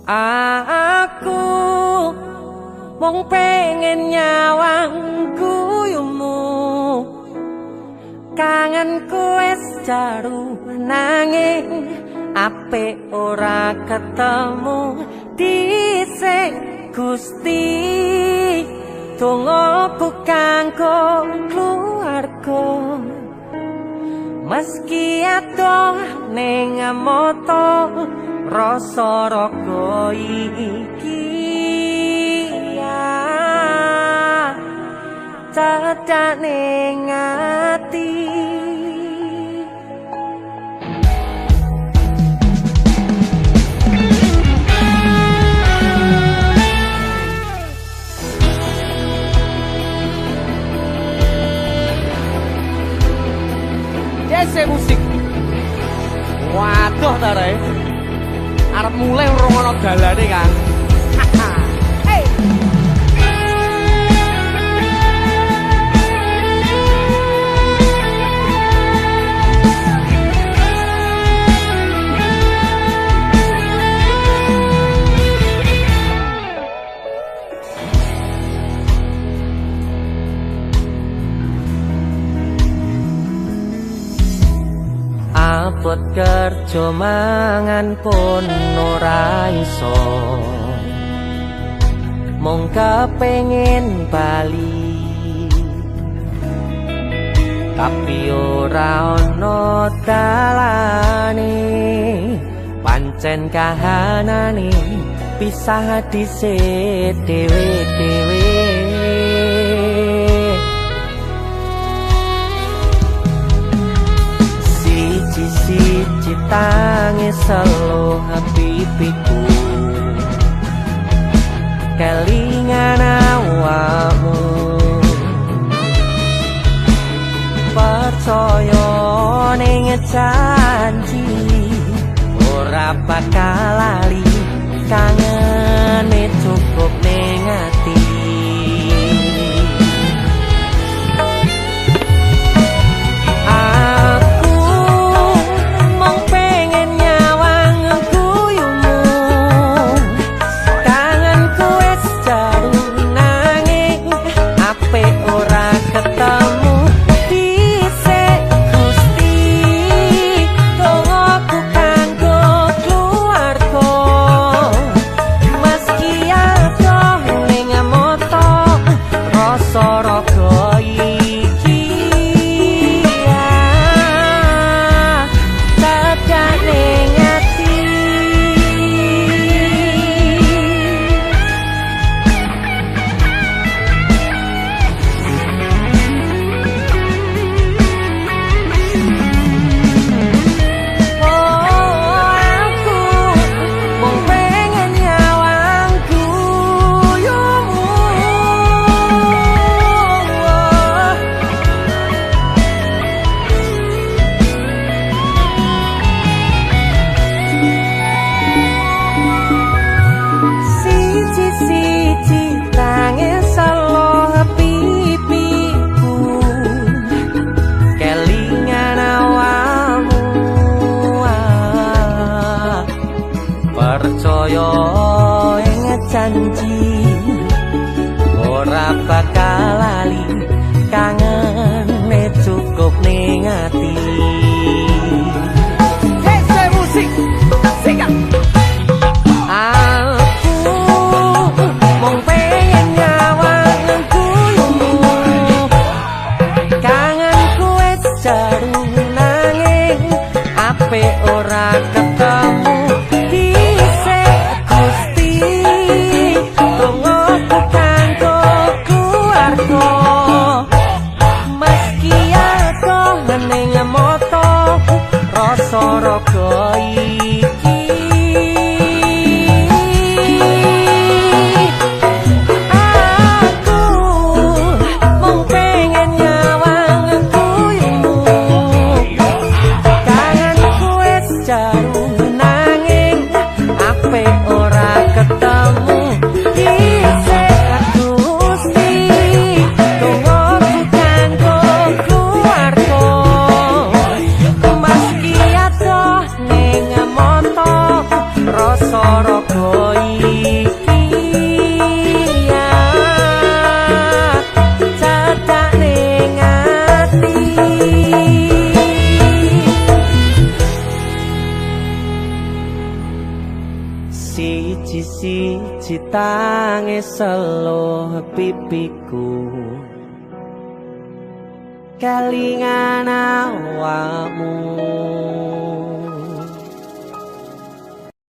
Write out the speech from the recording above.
Aku mung pengen nyawang guyumu, kangenku wis jaru nanging apik ora ketemu dhisik Gusti. Dongaku kanggo keluarga, meski adoh ning mata rasa raga iki cedhak ning ati. Jese musik. Waduh ta rek. Arep mulih urung ana dalane, Kang. Hey. Abot kerja mangan pun ora iso, mung kepengin bali tapi ora ana dalane. Pancen kahanane pisah dhisik dhewe-dhewe. Siji tangis selo pipiku, kelingan awakmu. Percaya ning janji ora bakal lali, kangene cukup ning ati. Percaya ing janji ora bakal lali, kangene cukup ning ati. Jese musik sikat. Aku mung pengen nyawang guyumu, kangenku wis jaru nanging apik ora ketemu. Raga iki aku mung pengen nyawang guyumu, kangenku wis jaru nanging apik ora ketemu dhisik Gusti. Dongaku kanggo keluarga, meski adoh ning mata rasa raga. Siji-siji tangis seluh pipiku, kelingan awakmu.